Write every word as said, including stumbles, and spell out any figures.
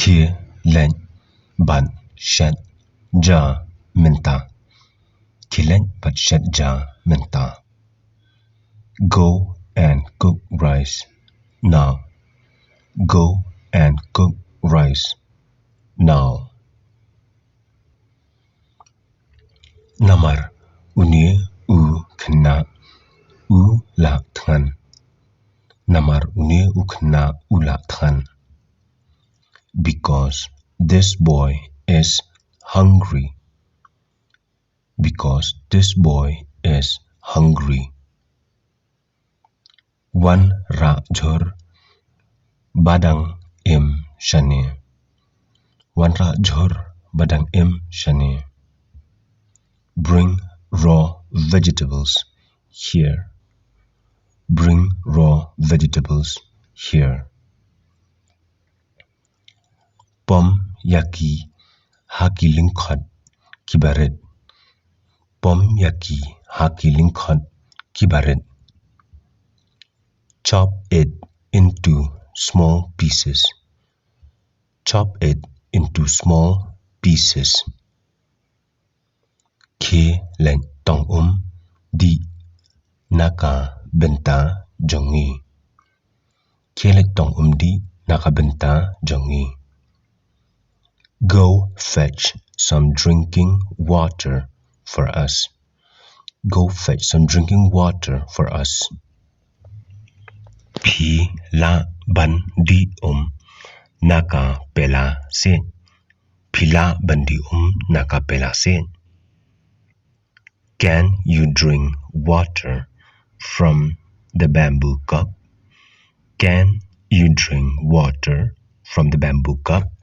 Khie leit bad shet ja mynta. Khie leit bad shet ja mynta. Go and cook rice now. Go and cook rice now. Namar une u khynnah u la thngan. Namar une u khynnah u la thngan. Because this boy is hungry. Because this boy is hungry. Wan rah jhur ba dang im shane. Wan rah jhur ba dang im shane. Bring raw vegetables here. Bring raw vegetables here. Pom ïa ki ha ki lyngkhot ki barit. Pom ïa ki ha ki lyngkhot ki barit. Chop it into small pieces. Chop it into small pieces. Khie leit tong um dih na ka bynta jong ngi. Khie leit tong um dih na ka bynta jong ngi. Go fetch some drinking water for us. Go fetch some drinking water for us. Phi lah ban dih um na ka pela siej. Phi lah ban dih um na ka pela siej. Can you drink water from the bamboo cup? Can you drink water from the bamboo cup?